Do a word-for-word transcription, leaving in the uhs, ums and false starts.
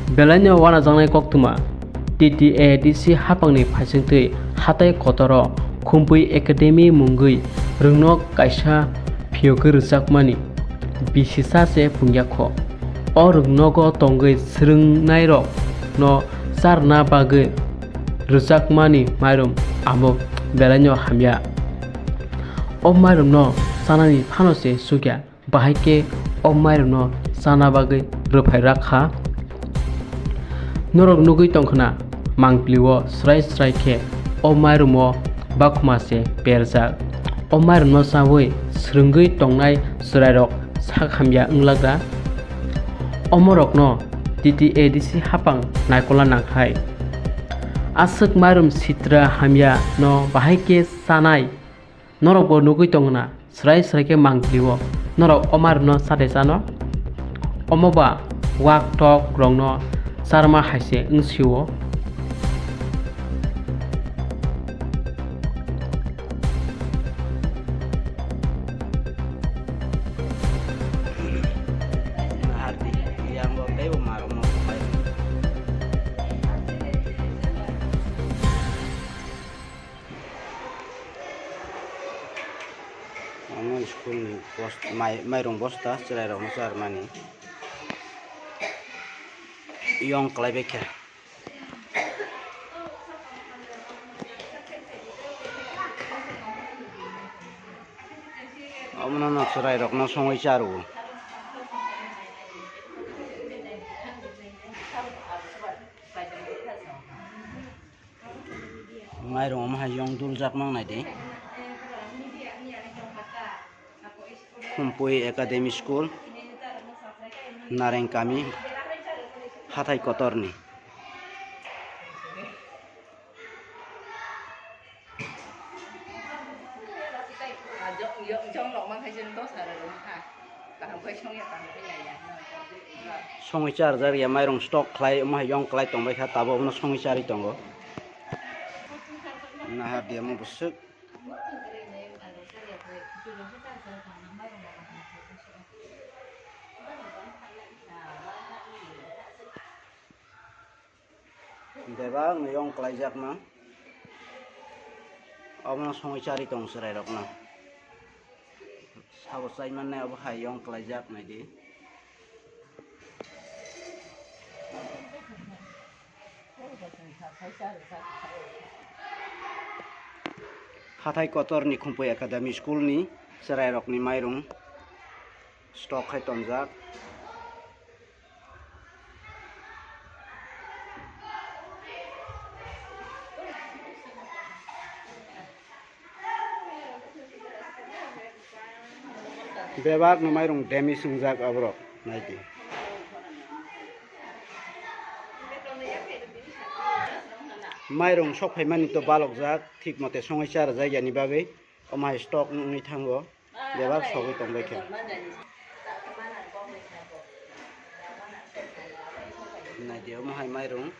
Belaino wanajaknai koktwma, T T A D C haphangni phaisingtwi hatai kotoro Khumpui Academy mungwi rwngnok kaisa phiyogwi rwjakmani bisisa se pungyakho. O rwngnogo tongwi swrwngnairokno charna bagwi rwjakmani mairum abo belaino hamya. O mairumno chanani phano se chukya. Bahai khe o mairumno chana bagwi rwphai rak kha. Norok nugwi tongkhna, mangpili-o srai srai khe o mairumo bakhuma se berjak. O mairumno chaui swrwngwi tongnai chwrairok sak hamya wnglagra. Omorokno T T A D C haphang naikola nangkhai. Aswk mairum sitra hamya no bahai khe chanai. Norokbo nugwi tongna, srai srai khe mangpili-o. Norok o mairumno chade chano? Omo ba wak tok rokno charma hai se wng si-o. Omo school ni bost-, mai-, mairung bosta chwrairokno charmani. Yong kwlaibaikha. Omono no chwrairokno songwi cha rwo. Mairung omo hai yong duljak mang nai di. Khumpui Academy School, Nareng Kami, hathai kotorni. Songwi charjak ya, mairung stock khlai, omo hai yong kwlai tongbai kha, tabuk omono songwi charwi tongo. Nahar di omo bwswk. Bebak no yong kwlaijakma. Obono songwi charwi tong chwrairokno. Sabo chaimannai obo hai yong kwlaijak naidi. Hathai kotorni Khumpui Academy School ni chwrairokni mairung stock khai tonjak. Bebak no mairung damage wngjak aborok, naidi. Mairung sok phaimani to balokjak, thik mote songwi charjak yani bagwi, omo hai stock wngwi thango. Bebak sogwi tongbai khe. Naidi omo hai mairung.